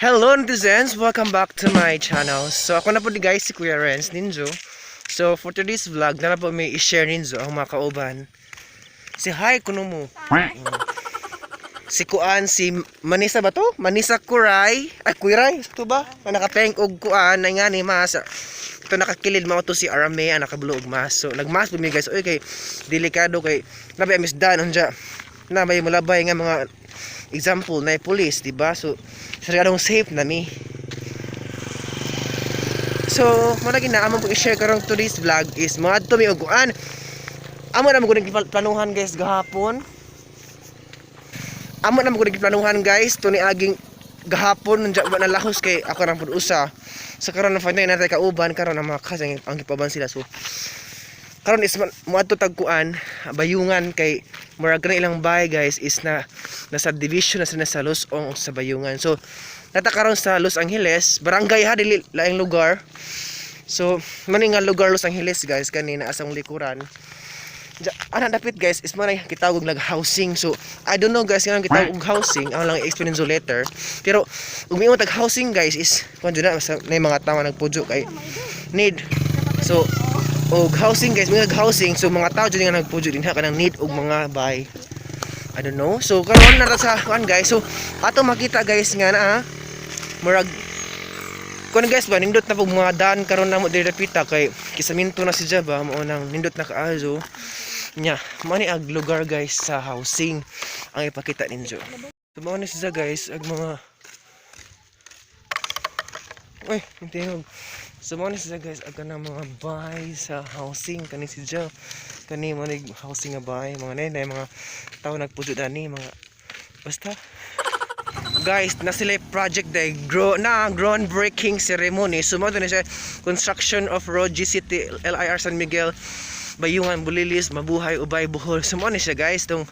Hello, netizens! Welcome back to my channel. So ako na po di guys si Kuya Renz Ninjo. So for today's vlog, na po may i-share ninjo ang mga kauban. Si hi kuno mo. Si Kuan, si Manisa ba to? Manisa Kuray. Ay, Kuray, ito ba? Na nakapeng og kuan na nga ni mas. Ito nakakilid mao to si Arame ang nakabulo og mas. So nagmas po mi, guys. Oy, kay delikado kay nabi amis dan unja. Na may mulabay nga mga example na police, di ba? So sargadong safe na mi. So, mo na gina among i-share karong today's vlog is moadto mi og kuan. Amo na mo gud planuhan, guys, gahapon. Amo na mo gud planuhan, guys, to ni aging gahapon nunja ba na lahos kay ako rang pud usa. So karon na finally natay kauban karon ang mga kas ang gipaban sila. So karon is moadto tag kuan, Bayungan, kay murag kanang ilang bahay, guys, is na nasa division na sila sa Losong o sa Bayungan. So nata karon sa Los Angeles, barangay ha, dili laing lugar. So mani nga lugar Los Angeles, guys, kani naa sa likuran. Ana dapit, guys, is mo na gitawag nag housing. So I don't know, guys, nga gitawag og housing, ang lang i-explain so later. Pero ug miingon tag housing, guys, is kuan jud na sa na mga tao nagpudyo kay need. So og housing, guys, mga housing, so mga tao jud nga nagpudyo din ha kanang need og mga buy. I don't know. So karon na ta sa kuan, guys. So ato makita, guys, nga na murag kuan, guys, ba nindot na pug mga daan karon namo diri dapita kay kisaminto na si Jaba mao nang nindot na kaayo nya. Mao ni ag lugar, guys, sa housing ang ipakita ninyo. So mao ni siya, guys, ag mga. Uy, tingog. So mao ni siya, guys, ag kanang mga bahay sa housing kani si Ja. Kani mo ni housing nga bahay, mga nenay, mga tao nagpudyo dani, mga basta. Guys, na sila project day grow na groundbreaking ceremony. So mao na siya, construction of road GCT LIR San Miguel Bayungan Bulilis Mabuhay Ubay Bohol. So mao ni siya, guys, tong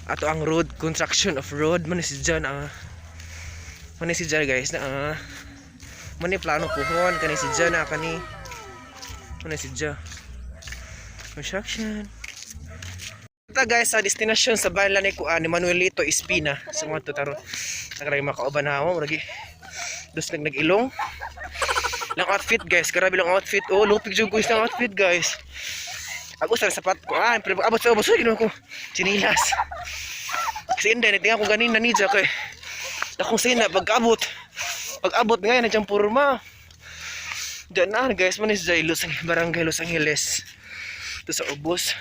ato ang road, construction of road man ni si John ah. Mao ni si John, guys, na ah. Mao ni plano puhon kani si John na kani. Mao ni si John. Construction. Ito, guys, sa destinasyon sa bayan ni kuan ni Manuelito Espina. Sa mga to taron. Nagray mga kauban na mo, murag dos nag nag-ilong. Lang outfit, guys, grabe lang outfit. Oh, lupig jud ko isang outfit, guys. Ako sa sapat ko, ah, pero abot sa ubos ginoo ko. Sinilas. Kasi hindi, nagtinga ko ganin na niya kay akong sina pag-abot. Pag-abot ngayon na diyang purma. Diyan na, guys, man is Los Barangay Los Angeles. Ito sa ubos.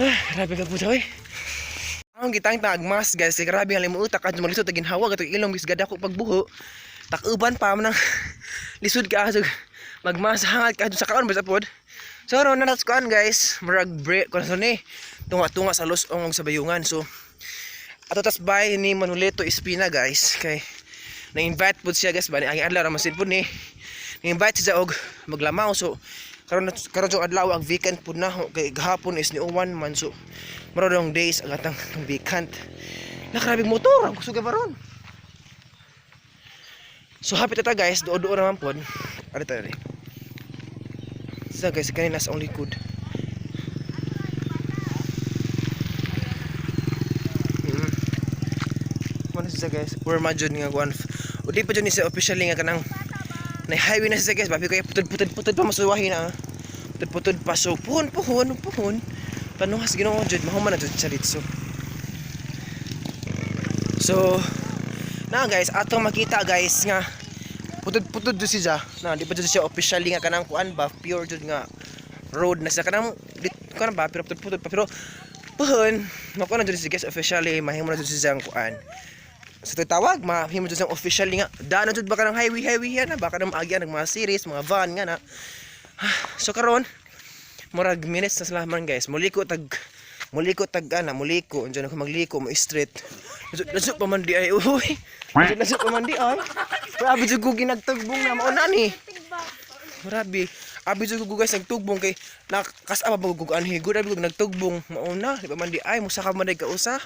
Ah, grabe ka po eh. Ang gitang tagmas, guys, kay grabe ang limuot ka maglisod tag ginhawa gatong ilong bis gada ko pagbuho. Takuban pa man ang lisod ka so magmas hangat ka sa kaon basta pod. So ron na kuan, guys, murag break ko na ni tunga-tunga sa Losong ug sa Bayungan. So ato tas bay ni Manuelito Espina, guys, kay na-invite pod siya, guys, ba ni ang adlaw ra masid pod ni. Na-invite siya og maglamaw, so karon karon jud adlaw ang vacant pud na kay gahapon is ni uwan man, so maro dong days ang atang vacant. Nakrabing motor ang kusog ba ron. So hapit ta, guys, duo-duo naman pod. Ari tayo rin. So guys, kanina sa ang likod. Mano siya, guys, porma jud nga kuan. O di pa jud ni siya officially nga kanang na highway na siya, guys. Babi kaya putod putod pa masuwahi na. Ah. Putod putod pa, so puhon puhon puhon. Panuhas Ginoo jud mahuman na jud siya dito. So na, guys, atong makita, guys, nga putod-putod jud siya. Na di pa jud siya officially nga kanang kuan ba, pure jud nga road na siya kanang di kuan ba, pero putod-putod pa, pero puhon makuha na jud siya, guys, officially mahimo na jud siya ang kuan. Sa so, tawag mahimo jud siyang officially nga daan na jud ba kanang highway highway yan na baka na maagyan ng mga series, mga van nga na. So karon murag minutes na sila man, guys, muliko tag ana, muliko unsa na ko magliko mo street. Lasok lasok pa man di ay, uy. Lasok lasok pa man di ay. Grabe jud ko ginagtugbong na mao na ni. Grabe. Abi jud ko, guys, nagtugbong kay nakasama ba ko anhi gud, abi ko nagtugbong mao na di pa man di ay musaka man day kausa.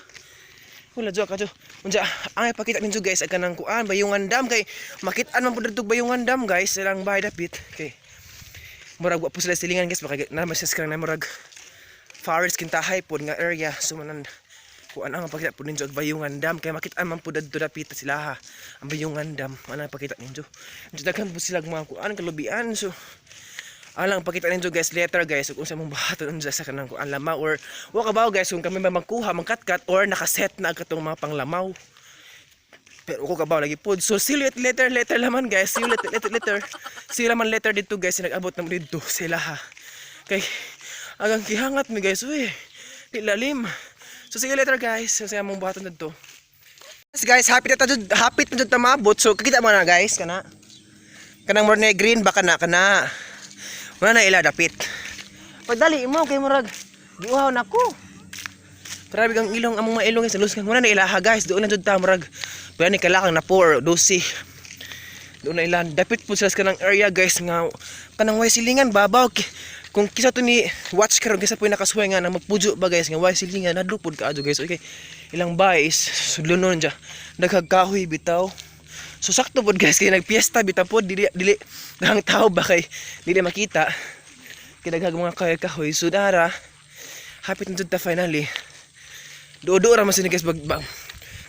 Wala jud ka. Unsa ang ipakita ninyo, guys, ang kanang kuan, Bayungan Dam, kay makit-an man pud didto Bayungan Dam, guys, silang bahay dapit kay murag wa po sila silingan, guys, baka na mas na murag forest kintahay pod nga area, so manan Kuan ang pakita po ninyo ang Bayungan Dam kay makita man po dadto dapita sila ha. Ang Bayungan Dam ana pakita ninyo. Medyo daghan po sila mga kuan kalubian, so alang pakita ninyo guys later guys kung unsa mong buhaton unsa sa kanang kuan lamaw or wa ka ba guys kung kami ba magkuha magkatkat or nakaset na ang katong mga panglamaw. Pero ako kabaw lagi pod. So see you later, later laman guys. See you later, later, later. See you laman later dito guys. Nag-abot na mo dito sila ha. Kay agang kihangat mi guys. Uy, di lalim. So see you later guys. So sa mong buhaton dito. Yes guys, happy na ta jud, happy na jud ta maabot. So kakita mo na guys kana. Kanang more na green ba kana kana. Wala na ila dapit. Pagdali mo kay murag giuhaw na ko. Grabe kang ilong among mga ilong sa luskan. Wala na ilaha guys. Doon na jud ta murag pwede ni kalakang na 4 12. Doon na ilan. Dapit po sila sa kanang area guys nga kanang way silingan babaw. Kung kisa to ni watch karon kisa po nakasuway nga na magpujo ba guys nga way silingan, nadlo pud kaadyo guys. Okay. Ilang bahay is sudlonon dya. Daghag kahoy bitaw. So sakto pod guys kay nagpiesta bitaw pod, dili dili daghang tao ba kay dili makita. Kay daghag mga kahoy kahoy. So dara hapit na jud ta finally. Duo-duo ra man sila guys bag, bag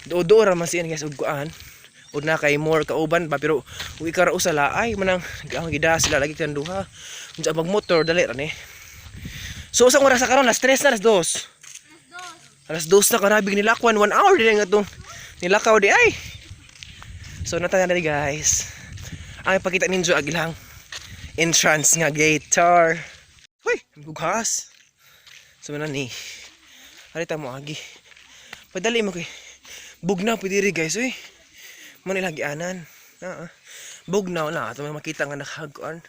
duo-duo ra man siya guys og kuan. Og na kay more kauban ba, pero ug ikaw ra usa laay manang ang gida sila lagi kan duha. Unsa mag motor dali ra ni. So usang oras sa karon? Alas 3 na, alas 2. Alas 2 na karabig nilakwan, 1 hour din nga itong nilakaw di ay. So nata na guys. Ang ipakita ninyo ag ilang entrance nga gate tar. Hoy, bugas. So man ni. Harita mo agi. Padali mo kay bugnaw pwede rin guys, uy. Mo nila gianan. Ah. Bugnaw na ato may makita nga nakahagkuan.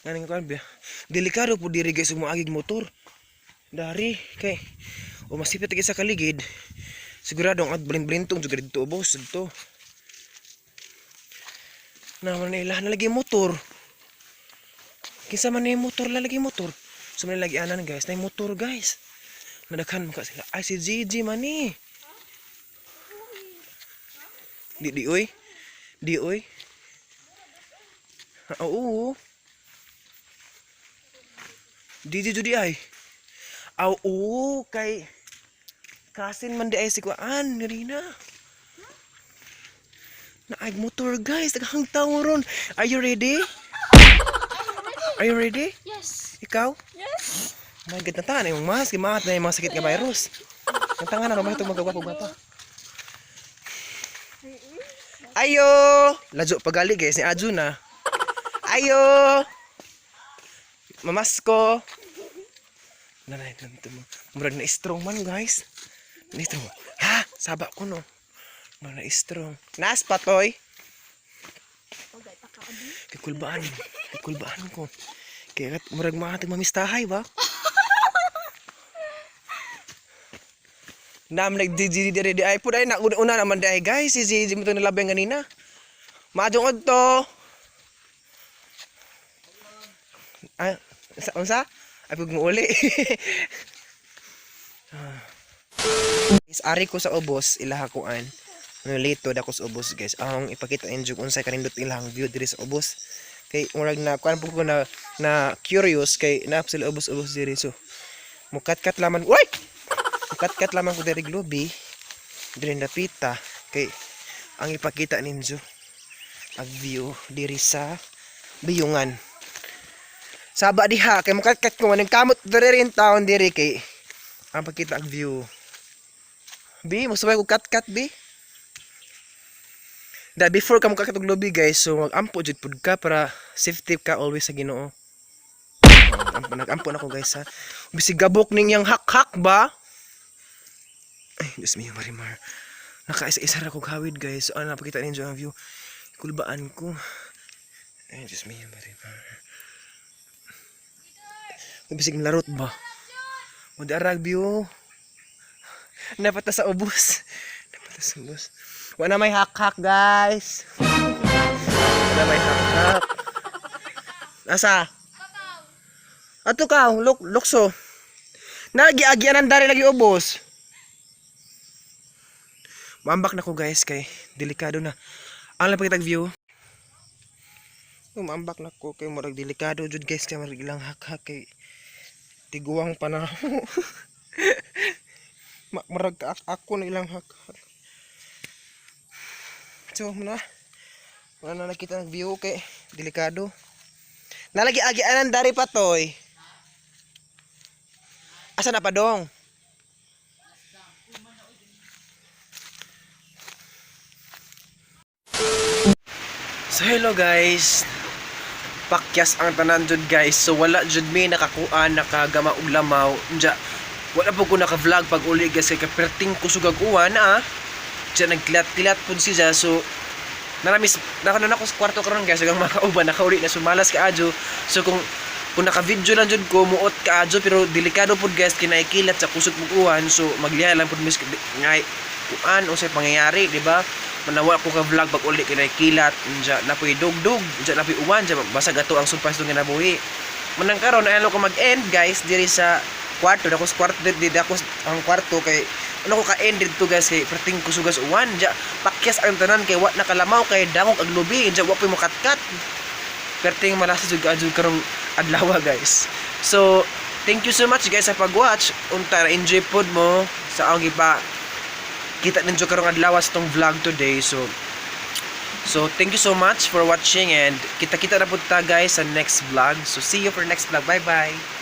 Nga ning kuan ba. Delikado po diri guys ug moagig motor. Dari kay o masipit sa kaligid. Sigurado ang at blin-blintong jud didto ubos didto. Na man nila nalagi motor. Kinsa man ni motor lalagi motor. So man lagi anan guys, na motor guys. Nadaghan mo ka sila. Ay, si Gigi man ni. Di di oy. Di oy. Ah, oo. Di di di ay. Aw, oo kay cousin man di ay si kuan Rina. Naag motor guys, daghang tawo ron. Are you ready? Are you ready? Yes. Ikaw? Yes. My God, natangan yung mask. Gimahat na yung mga sakit nga virus. Natangan na, rumah ito magagwapo-gwapa. Ayo! Ladyo pagali guys, ni Aju na. Ayo! Mamasko! Nanay, ganito mo. Murag na strong man guys. Na strong. Ha? Saba ko no. Murag na strong. Nas patoy. Kikulbaan. Kikulbaan ko. Kaya murag mga mamistahay ba? Nam nag di di di ay pud ay na una naman di ay guys si Gigi mo to nalabay ganina. Maadjong odto. Ay, sa unsa? Ay pug uli. Ah. Guys, ari ko sa ubos ilaha kuan. Ano lito da ko sa ubos guys. Ang ipakita ninyo kung unsay kanindot ilang view diri sa ubos. Kay murag na kuan po ko na na curious kay na sila ubos-ubos diri, so mukat-kat laman. Uy! Mukat-kat lamang ko diri globe. Diri napita kay ang ipakita ninyo ang view diri sa Biyungan. Saba diha kay mukat-kat ko maning kamot diri rin taon diri kay ang pakita ang view. Bi, musubay ko kat-kat bi. Da before ka mukat og lobby guys, so mag-ampo jud pud ka para safety ka always sa Ginoo. Ampo nag-ampo na ko guys ha. Bisig gabok ning yang hak-hak ba? Ay, Diyos mio, Marimar. Nakaisa-isa ra ko hawid guys. So, ano napakita ninyo ang view. Kulbaan ko. Ay, Diyos mio, Marimar. Bisig larot ba? Mudarag view. Napata sa ubos. Napata sa ubos. Wala may hak-hak guys. Wala may hak-hak. Asa? Ato ka, luk lukso. Nagi-agianan dari lagi ubos. Maambak na ko guys kay delikado na. Ang lapit view. Umambak na ko kay murag delikado jud guys kay murag ilang hak-hak kay tiguang panahon. Murag ako na ilang hak. So, muna. Wala na nakita ng view kay delikado. Nalagi agi anan dari pa toy. Asa na pa dong? So hello guys. Pakyas ang tanan jud, guys. So wala jud mi nakakuan nakagama og lamaw. Unja wala po ko naka-vlog pag uli, guys, kay kaperting kusog ag uwan ah. Diya nagkilat-kilat pud siya, so naramis nakanon ako sa kwarto karon, guys, hanggang makauban nakauli na sumalas kaadyo. So kung naka-video lang jud ko, muot kaadyo, pero delikado pud, guys, kinaikilat sa kusog mong uwan. So magliha lang pud mis ngay kuan unsay pangyayari, di ba? Manawa ko ka vlog pag uli kinaikilat, unja napoy dugdug, unja napoy uwan, unja basag ato ang surprise dong ginabuhi. Manang karon ano ko mag-end, guys, diri sa kwarto dako sa kwarto di dako ang kwarto kay ano ko ka-end didto, guys, kay perting kusugas uwan. Unja pakyas ang tanan kay wa nakalamaw kay dangog ag lubi. Unja wa poy mokatkat. Perting malasa jud kaadyo karong adlaw, guys. So thank you so much, guys, sa pag-watch. Unta enjoy pod mo sa akong gipa kita ninyo karong adlaw sa tong vlog today. So thank you so much for watching and kita-kita na pud ta, guys, sa next vlog. So see you for next vlog. Bye bye.